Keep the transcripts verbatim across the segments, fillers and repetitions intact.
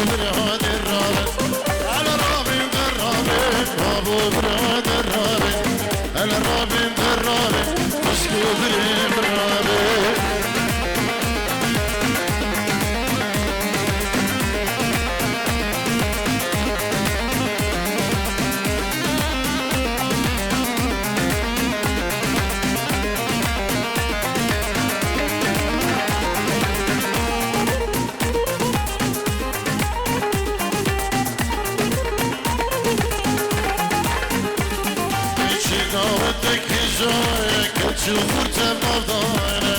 Bira derrabe, hele rabin derrabe, babo bira derrabe, hele rabin derrabe, xwişk û birê birabe. Çî dawetek hêja ye, keç û xurte mavdane.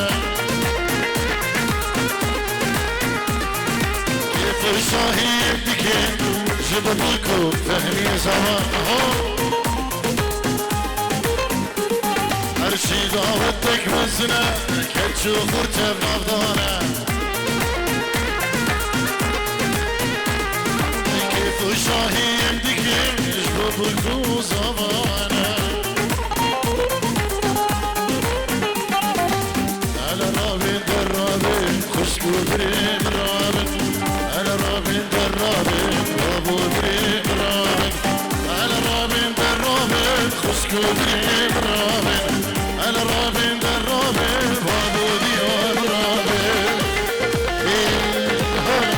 Kêf û şahiyê dike, ji bo bûk û fehmiyê zava. Ho! Her çî dawetek mezin e, keç û xurt ev navdane. Kêf û şahiyê dikim ji bo bûk û zavane. Hele rabin derrabin, xwişk û birê min rabin. Hele rabin derrabin, bab û birê min rabin. Hele rabin derrabin, xwişk û birê min rabin. Hele rabin derrabin, bab û diyar min rabin. Ê, hele.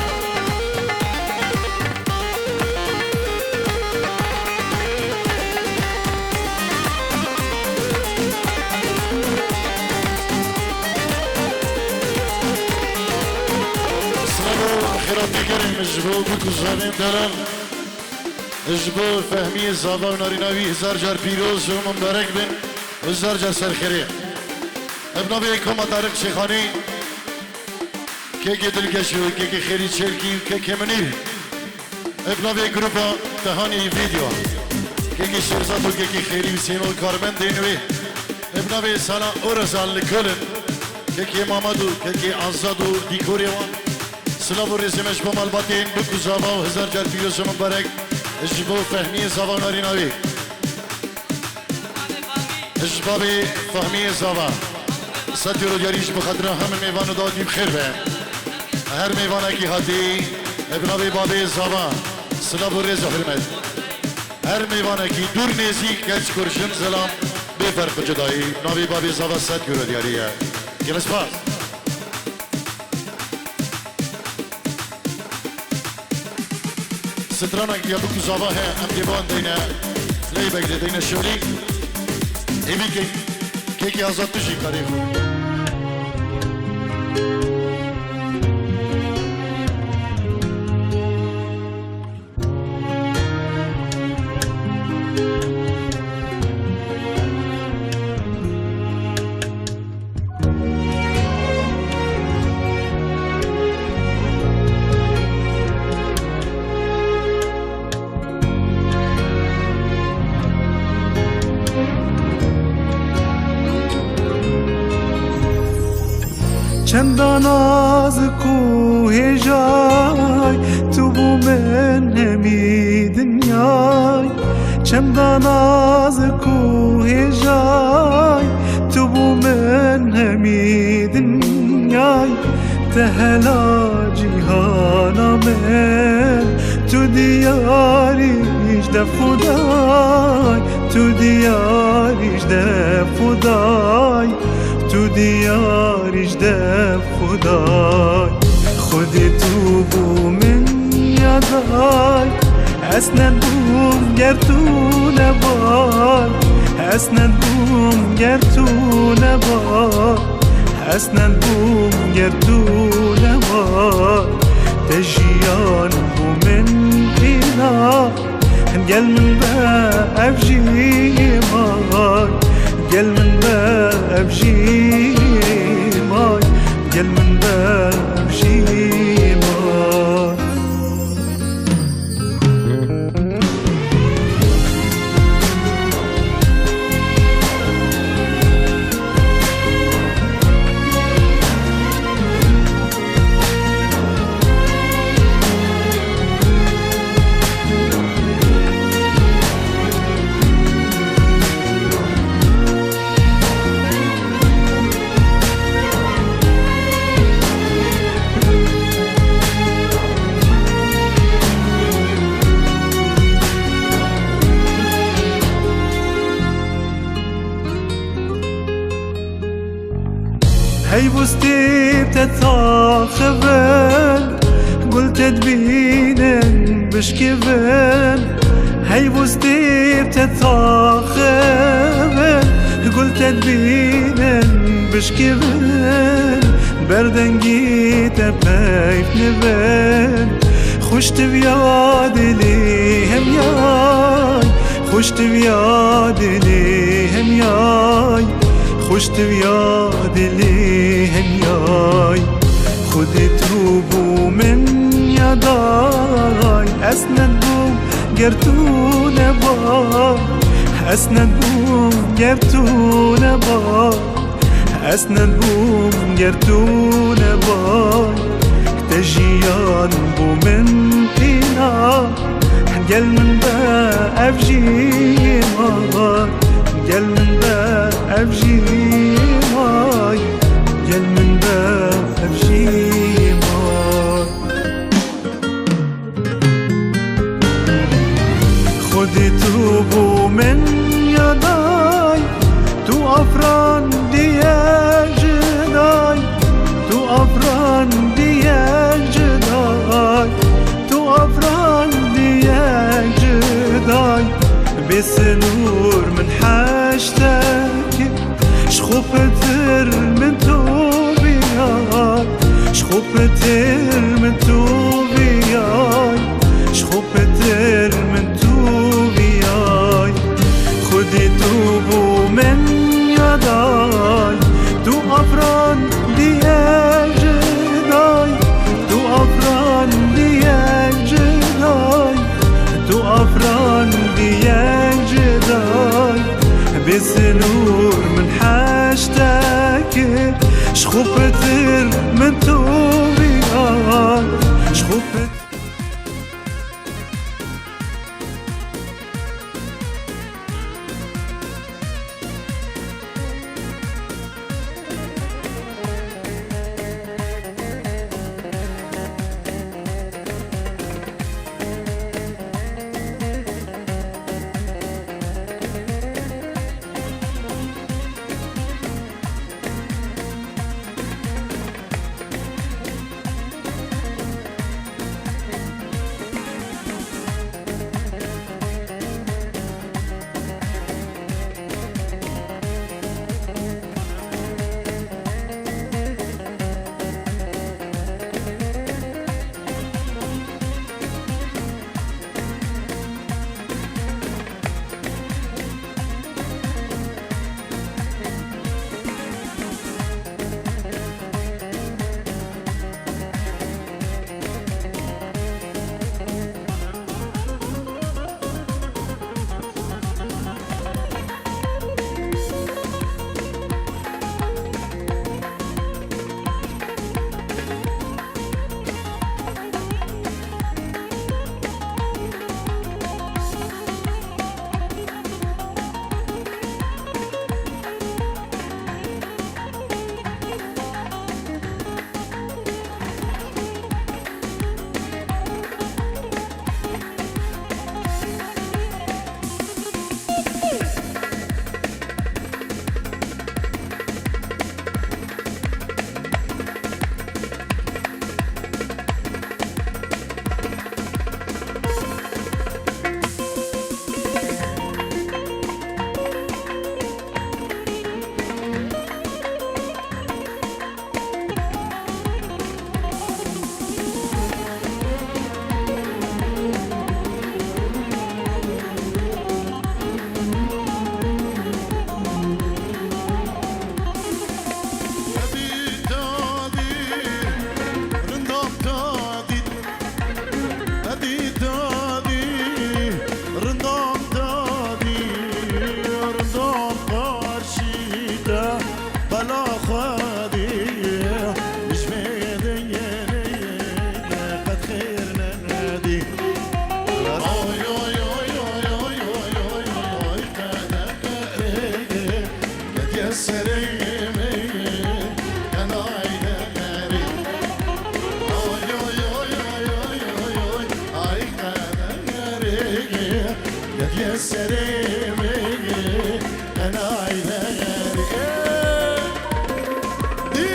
Silav û xêratî gerê min ji bo bûk û zavên delal. Ji bo Fehmiyê zava û narîna wî hezar car pîroz û mubarek bin û hezar car serxêrê. Ev navê Koma Tariq Şêxanî, kekê dilgeş û kekê Xêrî Çêlkî û kekê Munîr. Ev navê grupa Tehanî Video. Kekê Şêrzad û kekê Xêrî Hüseyin û karmendên wê. Ev navê Sala Orazal li Köln. Kekê Mamad û kekê Azad û dîkorê wan. Silav û rêzê me ji bo malbatên bûk û zava û hezar car pîroz û mubarek ji bo Fehmiyê zava û narîna wê. Ji babê Fahmiyê Zava. Sed euro diyarî ji bi xatira hemî mêvan û dawetî bi xêr be. Her mêvanekî hatî, bi navê babê Zava. Silav û rêz û hurmet. Her mêvanekî dûr nêzîk, keç, kur, jin, zilam, bê ferq û cudayî, navê babê Zava sed euro diyarî ye. Gelek spas. Stranek ya bûk û zava heye, em dê wan deyne, playback dê deyne şolî. Hêvî ke, kekê Azad tu jî karê xwe. Çenda nazik û hêjay tu bû min hemî dinyay. Çenda nazik û hêjay tu bû min hemî dinyay. Te hela cîhana min, tu diyarî ji def û day, tu diyarî ji def û day, tu diyarî ji def û day. Xwedê tu bû min ya day, ez nebûm ger tu nebay, ez nebûm ger tu nebay. Ez nebûm ger tu neba, te jiyan bû min îna. Gel min be ev jî may, gel min be ev jî may, gel min be ev jî may. Stîp te taxivin, gul te dibînin bişkivin. Hey bû stîp te taxivin, gul te dibînin bişkivin. Berdengî te peyv nivin, xwiştiviya dilî hemyay, xwiştiviya dilî hemyay. Xwiştiviya dilî hemyay. Xwedê tu bû min yaday. Ez nedbûm ger tu neba. Ez nedbûm ger tu neba. Ez nedbûm ger tu neba. Te jiyan bû min tîna. Gel min be ev jî may, gel min be ev jî may, gel min be ev jî may. Xwedî tu bû min yaday, tu afirandiye ji day, tu afirandiye ji day. Tu afirandiye ji day, bê sinûr min heştekê. Ji xwe pitir min tu viyay, ji xwe pitir min tu viyay, ji xwe pitir min tu viyay. Xwedî tu bû min yaday, tu afirandiye ji day, tu afirandiye ji day, tu afirandiye ji day. Bê sinûr min heştekê, ji xwe pitir min tu viyay, ji xwe pitir. Bela Xwedê, ji vê deyê qet xêr nedî. Oy, oy, oy, qedexerê, ketiye serê min, qenay demerê. Oy, oy, ay qedexerê, ketiye serê min, qenay demerê. Dî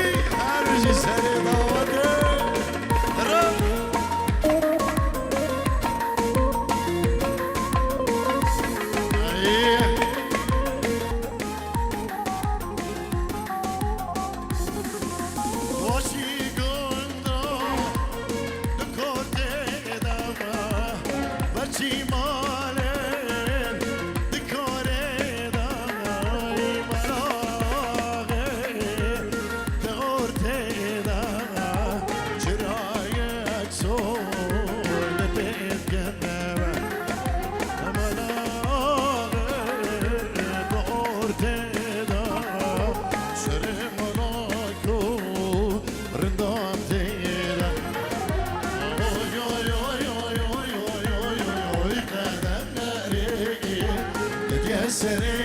Serê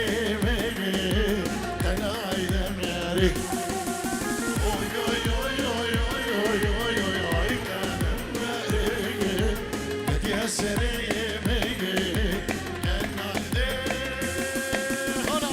me, qenay demerê. Oy, oy, oy, qedemerê. Ketiye serê me, qenay de. Hola.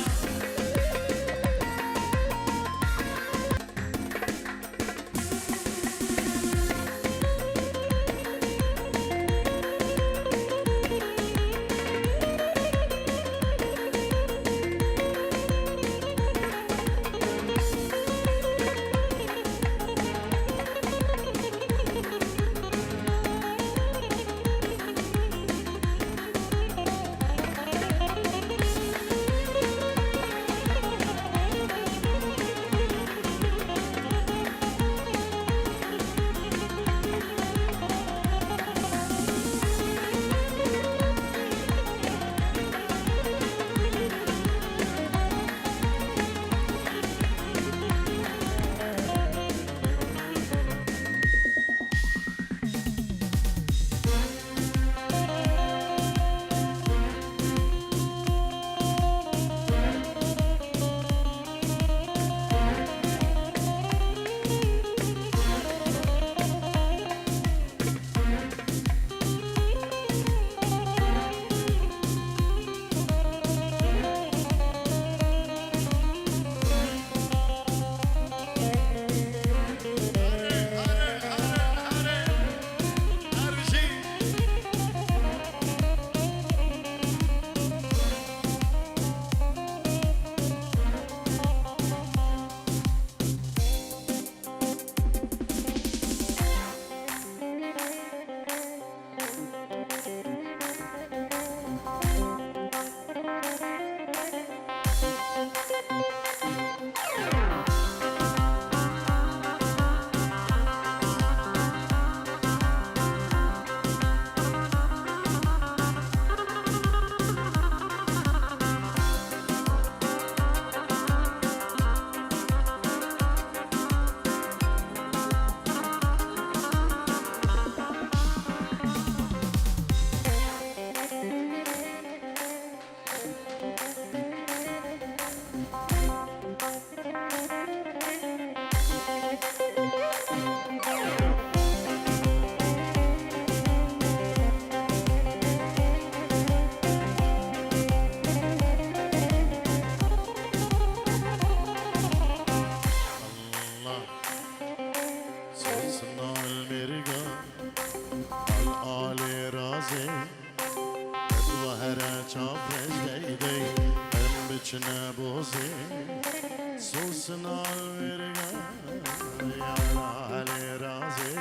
Sosna li mêrga, al alê razê, dua here çav reş dey dey, em biçine bozê. Sosna li mêrga, al alê razê,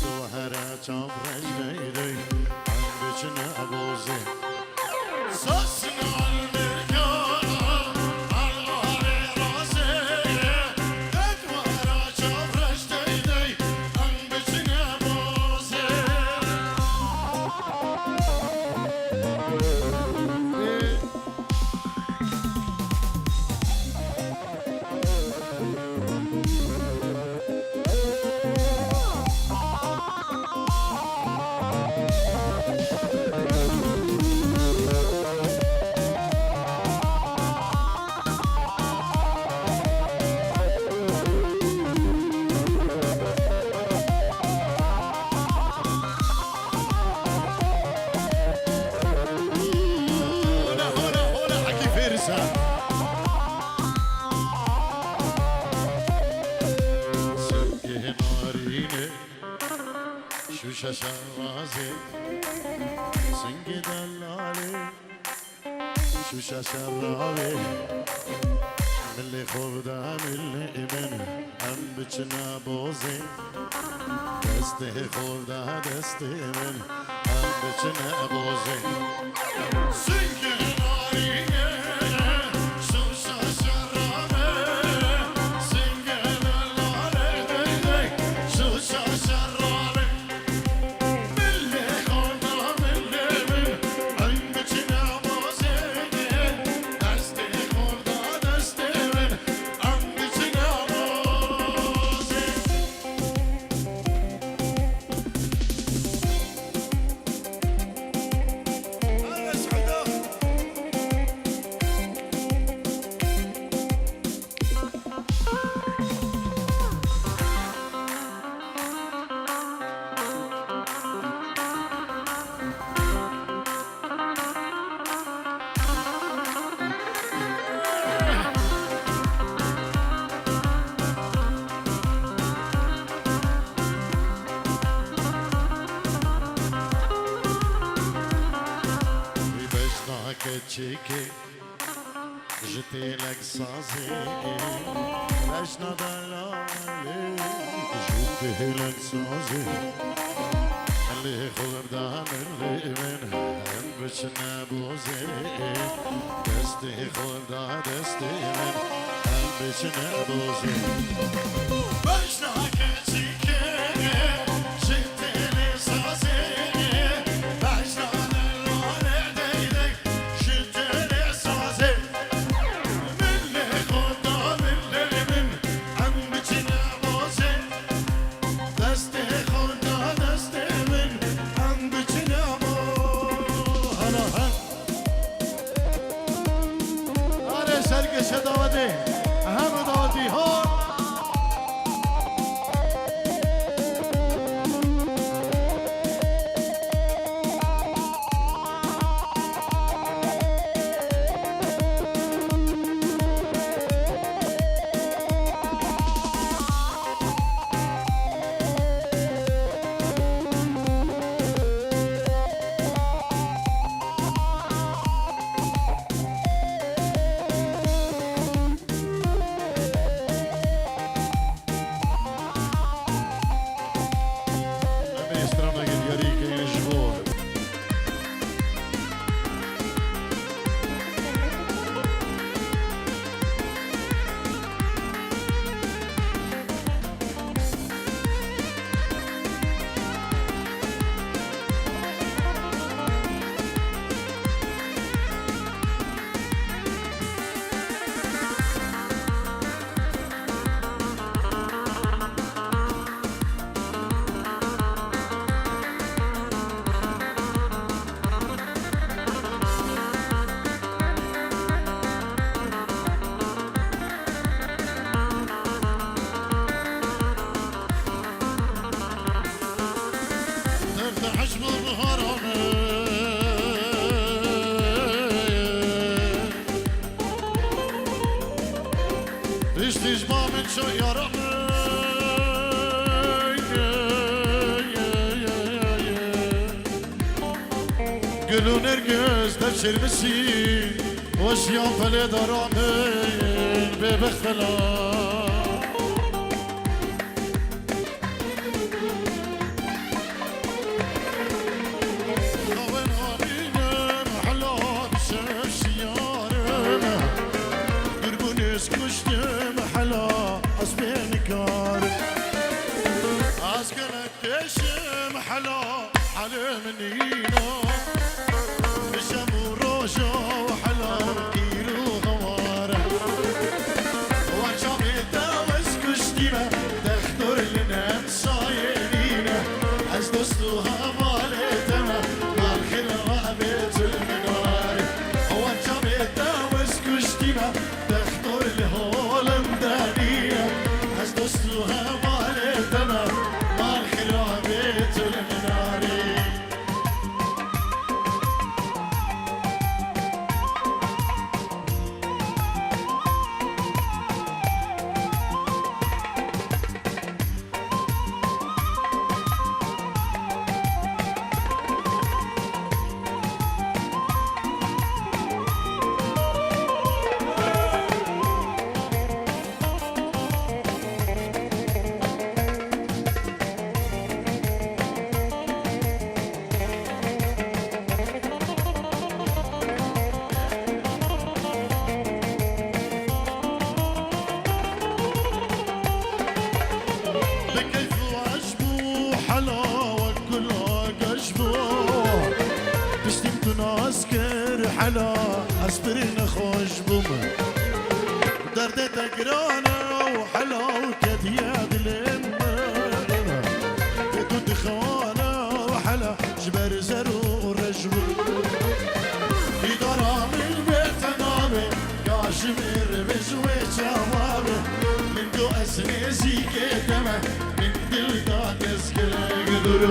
dua here çav reş dey dey, em biçine bozê. Hola, hola, hola, Hekî Fêrisa. Singê narînê, şûşe şerazê, singê delalê, şûşe şerawê. Milê xwe bide milê min, em biçine bozê. Destê xwe bide destê min, em biçine bozê. Singê narînê, şûşe şerawê, singê delalê, dey dey, şûşe şerawê. Çêkê ji têlek sazê, bejna delalê ji têlek sazê. Lê xwe da milê min, em biçine bozê. Destê xwe da destê min, em biçine bozê. Bejna keçikê ji têlê sazê, bejna delalê dey dey. Ji têlê sazê, milê xwe da milê min, em biçine bozê. Destê xwe da destê min, em biçine bo-, hala he. Are serkeşe dawetê, hemû dawetî, ho! Em ê straneke diyarî keyne ji bo. Derdê hej bi bihara min. Piştî ji ba min ço yara min. Gul û nergis dev şêrmisî, weşiya pelê dara min bê bextela. Xawen anînim hela bi şev şiyarim. Durbûnê ez kuştim hela ez pê nikarim. Ez gelek têşim hela helê min nîna. Bi şev û roja hela qîr û hewar. Wan çavê te wez kuştî me, dextor li nem Sayê nîne, ez dost û hevalê te me, mal xêr avê tu li min warê. Ewan çavê te wez kuştî me, dextor li holim de nîne, ez dost û hevalê te me, mal xêr avê tu li min warê. Bi keyf û weş bû hela wek gula geş bû. Piştî min tu nas kir hela ez pir nexweş bûm. Derdê te giran e û hela û ketiye dilê min. Lê tu dixane û hela ji ber zer û reş bû. Dîdara min bê te nabe, ya ji min re be ji wê çawa be. Min got ez nêzîkê te me, min dil da destgirê dûr.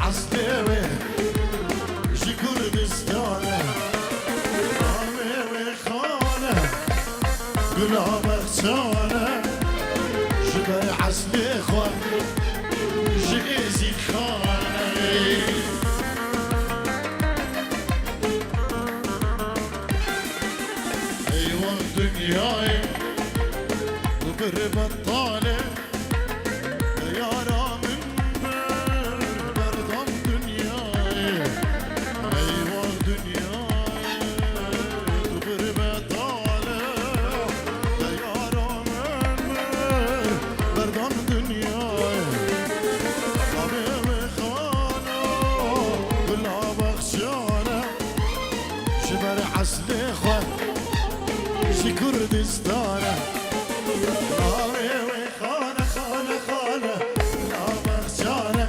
Eslê wê ji Kurdistan e, navê wê Xan e, Gula Bexçan e, ji ber eslê xwe ji Êzîd Xan e. Eywan dinyayê, tu bir betal e. Yara min bir berdam dinyayê. Eywa dinyayê, tu bir betal e. Yara min bir berdam dinyayê. Navê wê Xan e, Gula Bexçan e. Ji ber eslê xwe ji Kurdistan e. Navê wê Xan e, Xan e, Xan e, Gula Bexçan e.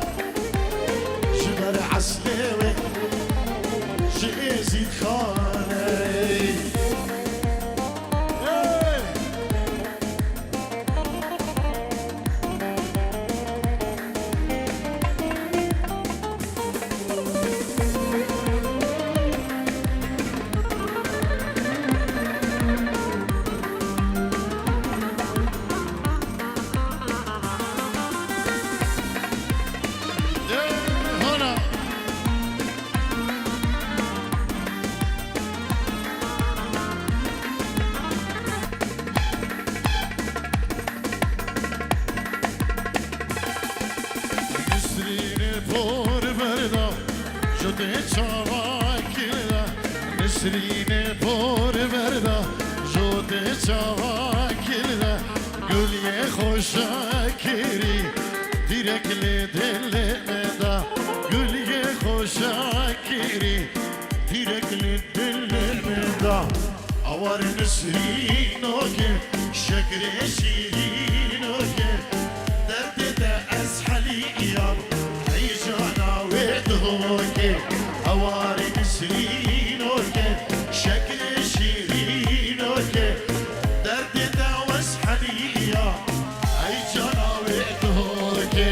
Ji ber eslê wê ji Êzîd Xan e. Hey! Nisrînê por berda, ji tê çava kir de. Nisrînê por berda, ji tê çava kir de. Gul yê xweşa kirî, dîrek li dilê me da. Gul yê xweşa kirî, dîrek li dilê me da. Awar Nisrîno ke, şekrê şîrîno ke, derdê te ez heliyam, heycana wê dihoke. Awar Nisrîno ke, şekrê şîrîno ke, derdê te wes heliya, ey cana wê dihoke.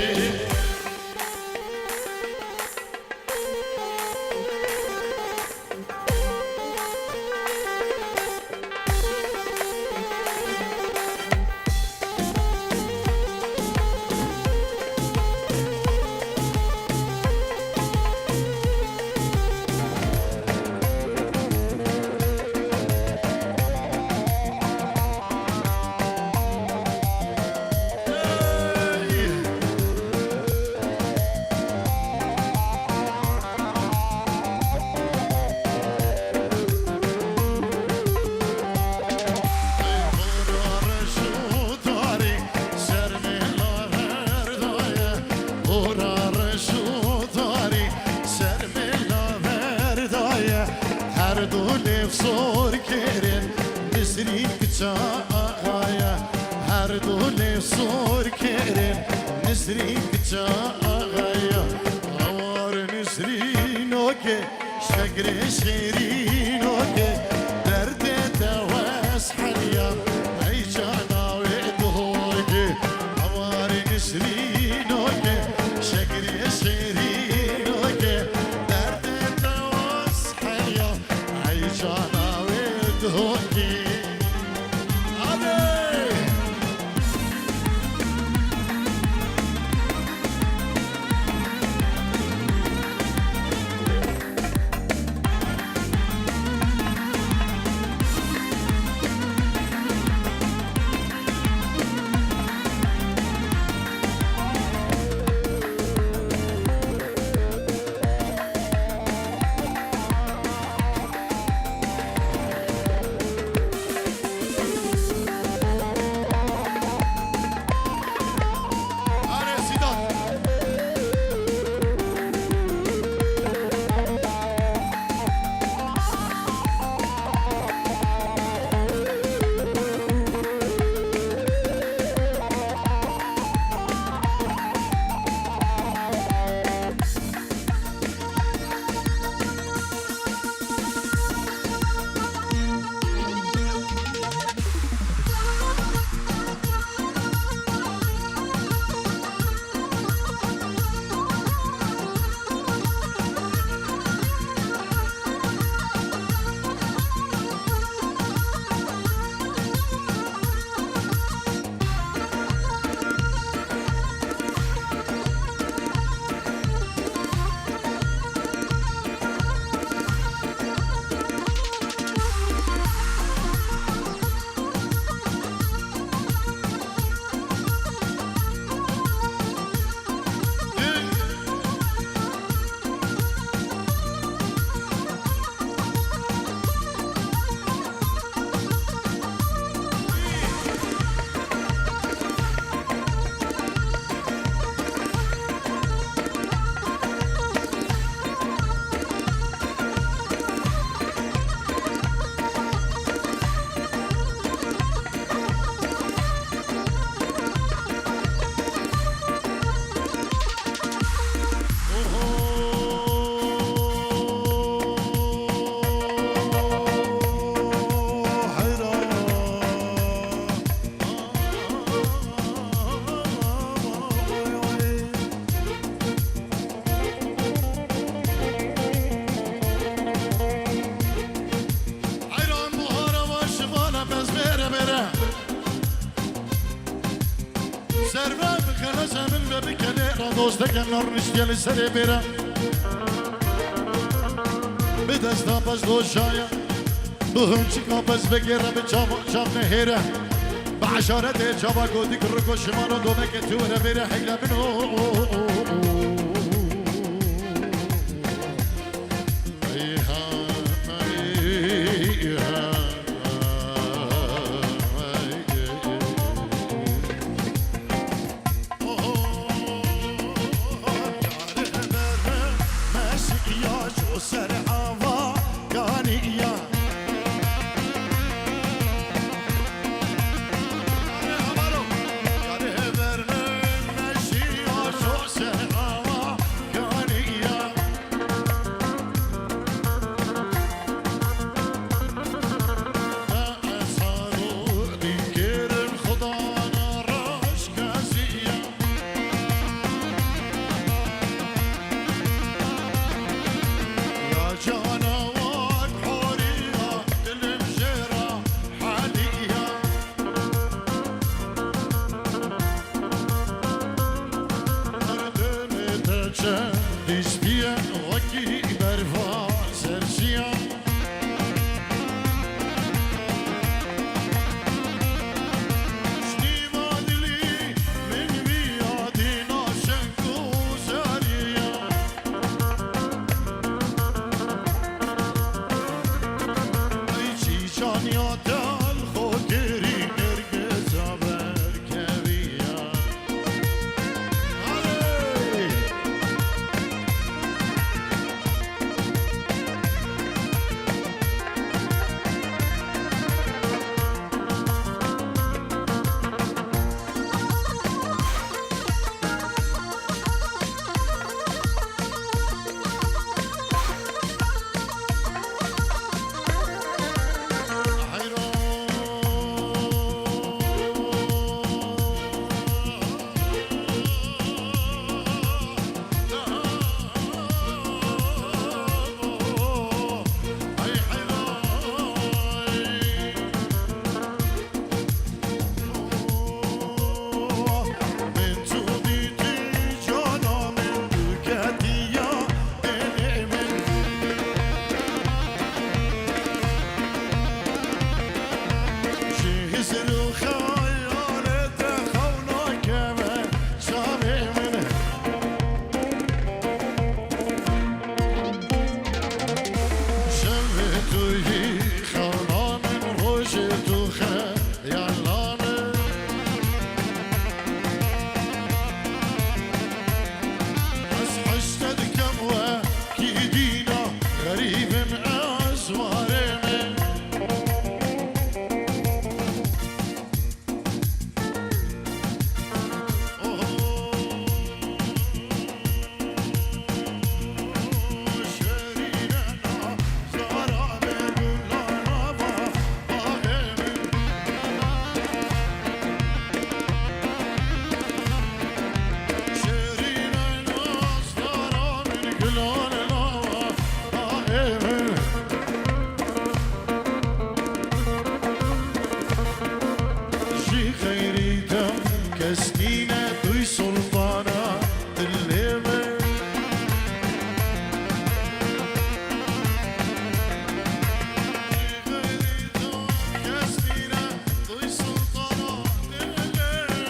Her du lêv sor kirin, Nisrîn kiça axaya. Her du lêv sor kirin, Nisrîn kiça axaya. Awar Nisrîno ke, şekrê şêrîno ke, derdê te wes heliya, ey cana wê dihoke. Awar Nisrîno ke, şekrê şêrîno ke, derdê te wes heliya, ey cana wê dihoke. Alê! Serve bi xelese min ve bi kelê re dosteke nar niştiye li serê bêre. Bi desta pez doşaye, bi hunçika pez vegêre, bi çava çav nehêre. Bi eşaretê çava gotik riko şimano domeke tu were bêre heyle min o. Çend dîstiye wekî berfa sersiya. Ji nîva dilî min viya dîna şeng û zeriya. Ey çîçan ya te li xwe kirî, nergesa berkeviya. Şevê tu yî xewna min, rojê tu xeyala min. Ez hej te dikem wekî dîna, xerîb im ez warê min. Ji xeyrî te kes nîne, tu yî sultana dilê min. Ji xeyrî te kes nîne, tu yî sultana dilê min.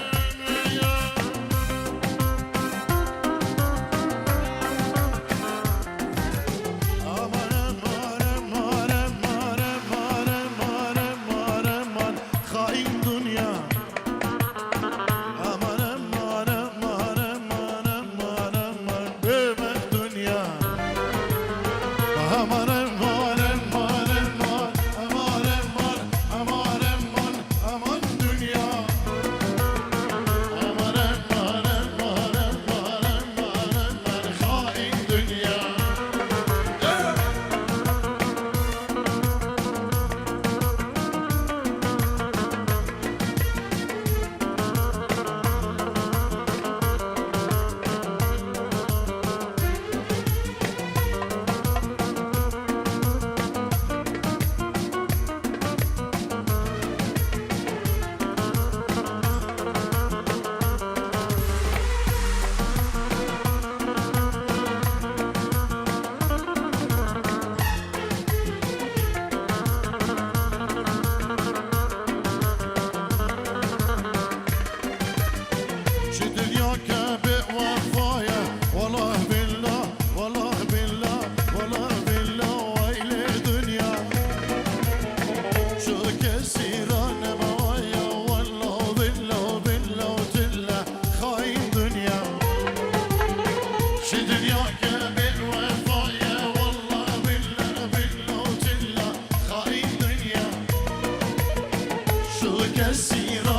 Xaîn dinya. Esîr